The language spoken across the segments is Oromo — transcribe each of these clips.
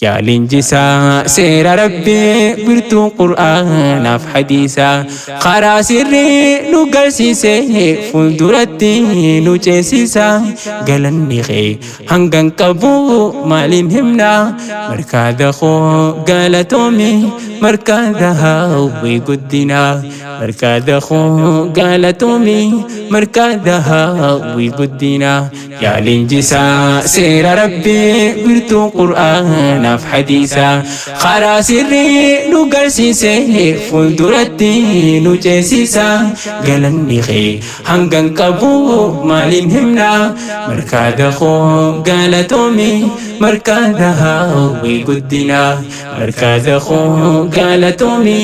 Yaa leenjisaa seera Rabbii wirtuu Qur'aanaaf hadiisaa karaa sirrii nu garsiise fuulduratti nu ceesisa galanni kee hangan qabu maaliin himna markaada koo galatoomi markaada hawwii guddinaa markaada koo galatoomi markaada hawwii guddinaa yaa leenjisaa seera Rabbii wirtuu Qur'aanaaf hadiisaa karaa sirrii nu garsiise fuulduratti nu ceesisa galanni kee hangan qabu maaliin himna markaada koo galatoomi markaada hawwii guddinaa markaada koo galatoomi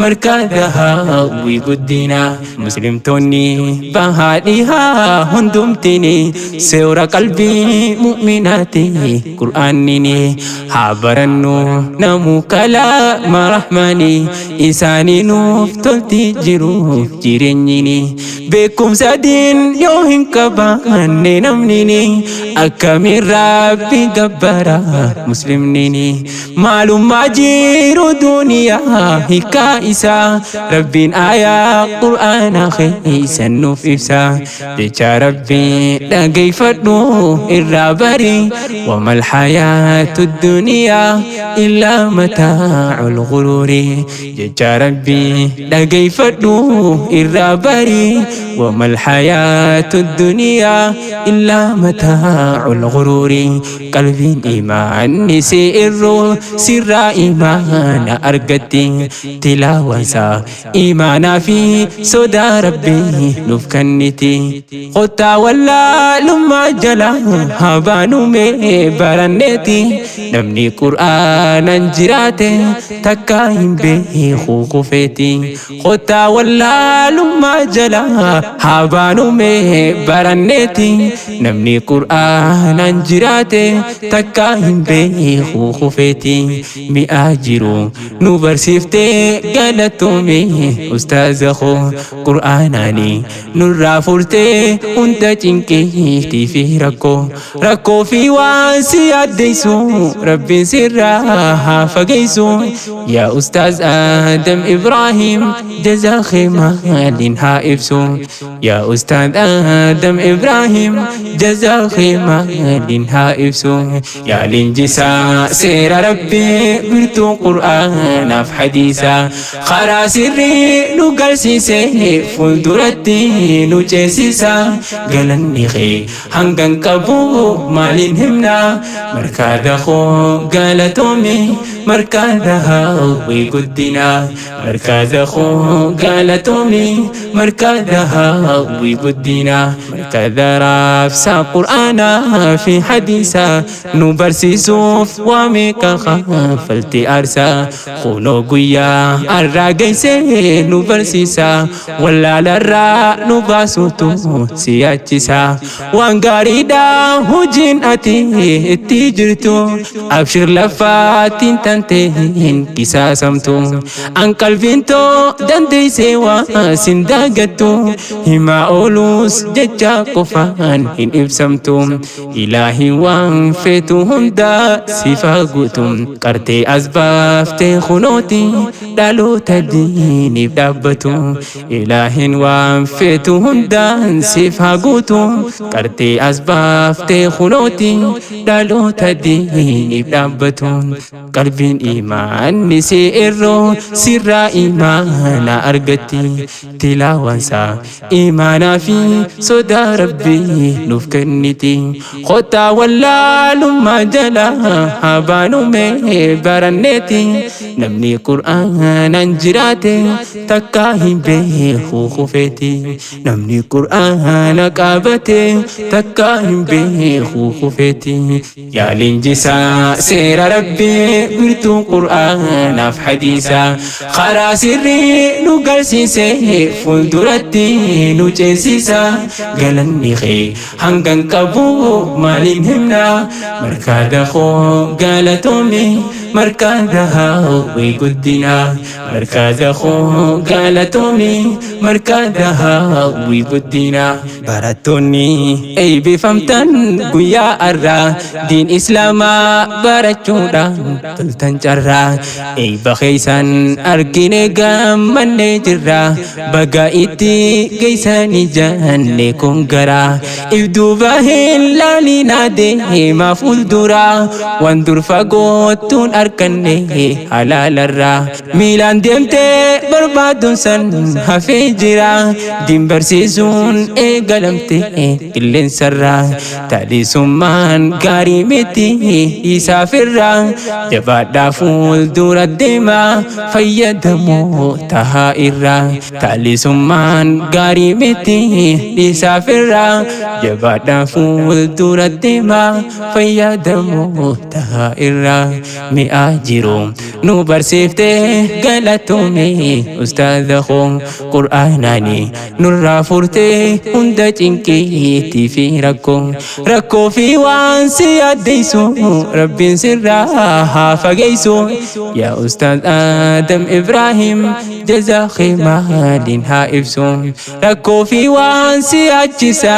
markaada hawwii guddinaa muslimtoonni bahaa dhihaa hundumtini seera qalbii mu'minaati qur'aannini haa barannu namu kalaama rahmaani isaanii nuuf tolti jiruuf jireenyini beekumsa diin yoo hin qabaanne namnini akkamiin Rabbi gabbara muslimnini maalummaa jiru duniyaa hiikaa isaa Rabbiin aayaa qur'aana keessa nuuf ibsa jecha Rabbii dhageeffadhu irraa bari wamal hayaatu duniyaa illaa mataa'ul guruuri jecha Rabbii dhageeffadhu irraa bari wamal hayaatu duniyaa illaa mataa'ul guruuri qalbiin imaanni si irruu sirraa imaana argatti tilaawansaa imaanaa fi sodaa Rabbii nuuf kenniti kottaa wallaalummaa jala haa baanu mee baranneeti namni qur'aanan jiraate takkaa hin beeku kufeeti kottaa wallaalummaa jala haa baanu mee baranneeti namni qur'aanan jiraate takkaa hin beeku kufeeti mi'aa jiru nu barsiiftee galatoomi ustaaza koo qur'aanaani nurraa furtee hunda cinqiitii fi rakkoo rakkoo fi waan si yaaddeessu Rabbiin sirraa haa fageessu yaa ustaaz Adam Ibrahim jazaa kee maaliin haa ibsu yaa ustaaz Adam Ibrahim jazaa kee maaliin haa ibsu yaa leenjisaa seera Rabbii wirtuu Qur'aanaaf hadiisaa karaa sirrii nu garsiise fuulduratti nu ceesisa galanni kee hangan qabu maaliin himna markaada koo galatoomi markaada hawwii guddinaa markaada koo galatoomi markaada hawwii guddinaa markaada raabsaa qur'aanaa fi hadiisaa nu barsiisuuf waa meeqa kaffalti aarsaa kunoo guyyaa har'aa geessee nu barsiisa wallaalarraa nu baasuutu si yaachisa waan gaariidha hojiin ati itti jirtu abshir lafaatiin tante hin qisaasamtu an qalbiin too dandeessee waa sin daagattu himaa oolus jecha qofaan hin ibsamtu ilaahi waan feetu hunda siif haa guutu qartee as baaftee kunooti dhaloota diiniif dhaabbatu ilaahin waan feetu hundaan siif haa guutu qartee as baaftee kunooti dhaloota diiniif dhaabbatu qalbiin imaanni si irroo sirraa imaana argatti tilaawansaa imaanaa fi sodaa Rabbii nuuf kenniti kottaa wallaalummaa jala haa baanu mee baranneeti namni qur'aanaan jiraate takkaa hin beeku kufeeti namni qur'aana qabate takkaa hin beeku kufeeti yaa leenjisaa seera Rabbii wirtuu Qur'aanaaf hadiisaa karaa sirrii nu garsiise fuulduratti nu ceesisa galanni kee hangan qabu maaliin himna markaada koo galatoomi. Markaza hawwii guddinaa. Markaza koo galatoomii, markaza hawwii guddinaa. Barattoonni eebbifamtan guyyaa har'aa, diin islaamaa barachuudhaan toltan carraa. Eebba keessan argine gammannee jirra, baga itti geessanii janne kun garaa. If duuba hin laalinaa, deemaa fuulduraa, waan dur fagoottuun arganne halaalarraa. Miilaan deemtee barbaaduun san hafee jira, diin barsiisuun eegalamte qilleensarraa. Talisummaan gaarii miti isaafirraa, jabaadhaa fuuldura deemaa, fayyadamoo tahaa irraa. Talisummaan gaarii miti isaafirraa, jabaadhaa fuuldura deemaa, fayyadamoo tahaa irraa. Mi'aa jiru nu barsiiftee galatoomii ustaaza koo, qur'aanaani nurraa furtee hunda cinqiitii fi rakkoo. Rakkoo fi waan si yaaddeessu rabbiin sirraa haa fageessu. Yaa ustaaz Adam Ibrahim, jazaa kee maaliin haa ibsu? Rakkoo fi waan si yaachisa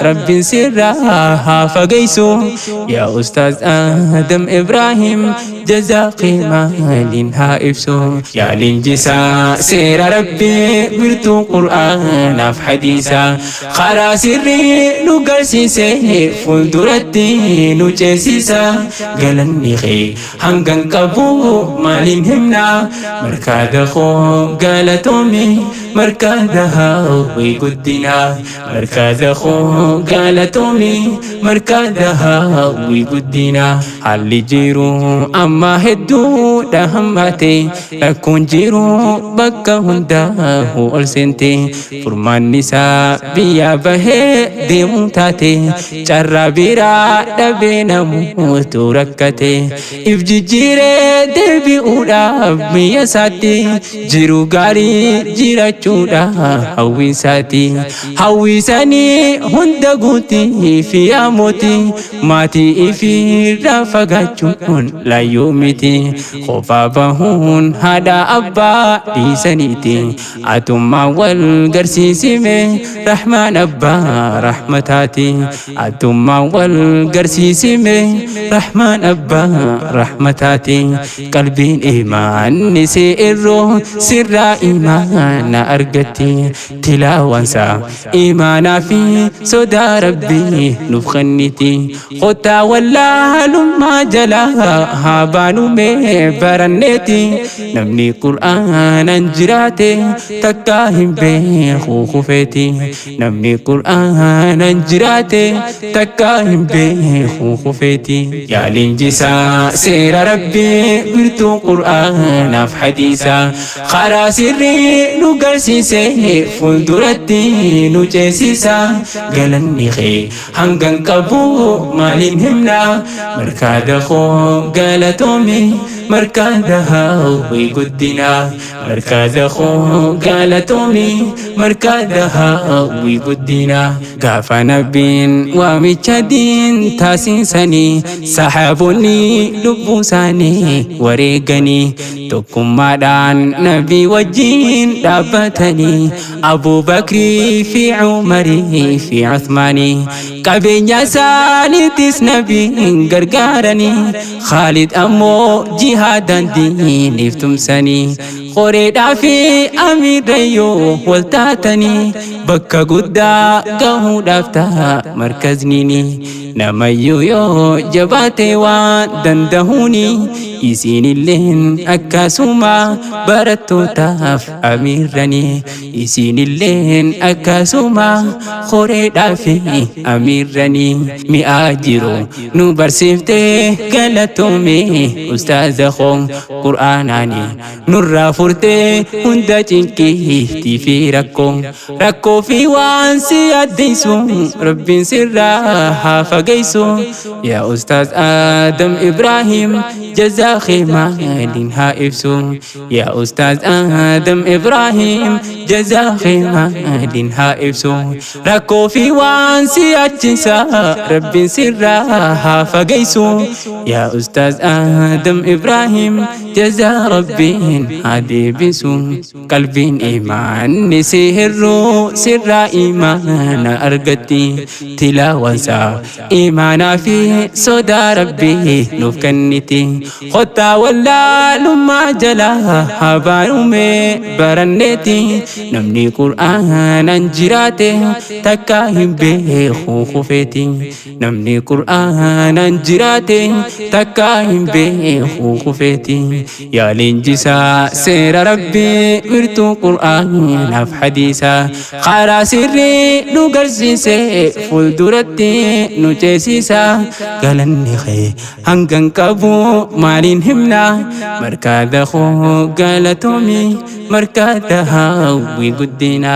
rabbiin sirraa haa fageessu. Yaa ustaaz Adam Ibrahim, jazaa kee maaliin haa ibsu? Yaa leenjisaa seera rabbii, wirtuu qur'aanaaf hadiisaa, karaa sirrii nu garsiise, fuulduratti nu ceesisa, galanni kee hangan qabu maaliin himna? Markaza koo galatoomi, markaza hawwii guddinaa. Markaza koo galatoomi, markaza hawwii guddinaa. Haalli jiru amma hedduudha hammaate, rakkoon jiru bakka hundaa ol seente, furmaanni isaa biyya bahee deemuu taate, carraa biraa dhabee namoota rakkate. If jijjiiree deebi'uudhaaf biyya isaatti, jiru gaarii jiraachuudhaaf hawwi isaati. Hawwisanii hunda guutii fi yaamooti, maatii ifirraa fagaachuun laayyoo miti, kophaa bahuun haadha abbaa dhiisaniiti. Atummaa wal garsiisime rahmaan abbaa rahmataati. Atummaa wal garsiisime rahmaan abbaa rahmataati. Qalbiin imaanni si irroo sirraa imaana argatti, tilaawansa imaanaa fi sodaa rabbii nuuf kenniti. Kottaa wallaalummaa jalaa haa baanume baranneeti, namni qur'aanan jiraate takkaa hin beeku kufeeti. Namni qur'aanan jiraate takkaa hin beeku kufeeti. Yaa leenjisaa seera rabbii, wirtuu qur'aanaaf hadiisaa, karaa sirrii nu garsiise, fuulduratti nu ceesisa, galanni kee hangan qabu maaliin himna? Markaza koo galatoomi, markaza hawwii guddinaa. Markaza koo galatoomi, markaza hawwii guddinaa. Gaafa nabbiin waamicha diin taasisanii, sahaabonni lubbuu isaanii wareeganii, tokkummaadhaan nabii wajjin dhaabbatanii, Abubakrii fi Umarii fi Uthmaanii qabeenya isaaniitis nabiin gargaaranii, Khaalid ammoo jihaadaan diiniif tumsanii, qoreedhaa fi amiirayyoo wal taatanii, bakka guddaa gahuudhaaf ta'a markaznini. Namayyuu yoo jabaate waan dandahuuni, isinilleen akkasuma barattootaaf amiirranii, isinilleen akkasuma qoreedhaa fi amiirranii. Mi'aa jiru nu barsiiftee galatoome ustaaza koo, qur'aanaani nurraa furtee hunda cinqiitii fi rakkoo. Rakkoo fi waan si yaaddeessu rabbiin sirraa haa fageessu. Yaa ustaaz Adam Ibrahim, Jazaa kee maaliin haa ibsu? Yaa Ustaaz Adam Ibrahim, jazaa kee maaliin haa ibsu? Rakkoo fi waan si achisa Rabbiin sirraa haa fageessu. Yaa Ustaaz Adam Ibrahim, jazaa Rabbiin haa deebisu. Qalbiin imaanni si hir'uu sirraa imaana argatti. Tilaawansaa imaanaa fi sodaa Rabbii nuuf kenniti. Kottaa wallaalummaa jalaa haa baanume baranneeti. Namni Qur'aanaan jiraate takka hin beeku kufeeti. Namni Qur'aanaan jiraate takka hin beeku kufeeti. Yaa leenjisaa seera Rabbii, wirtuu Qur'aanaaf hadiisaa, karaa sirrii nu garsiise, fuulduratti nu ceesisa. Galanni kee hangan qabu maaliin himna? Markaada koo galatoomi, markaada hawwii guddina.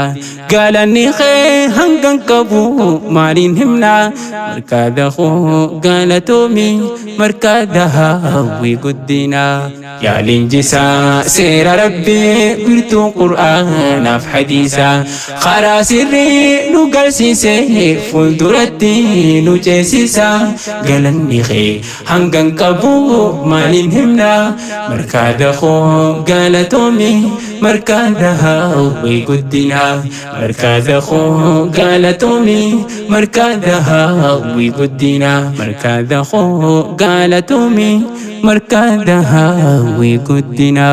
Galanni kee hangan qabu maaliin himna? Markaada koo galatoomi, markaada hawwii guddina. Yaa leenjisaa seera Rabbii, wirtuu Qur'aanaaf hadiisaa, karaa sirrii nu garsiise, fuulduratti nu ceesisa. Galanni kee hangan qabu maaliin himna? Markaada koo galatoomi, markaada hawwii guddina. Markaada koo galatoomi, markaada hawwii guddina. Markaada koo galatoomi, markaada hawwii guddina.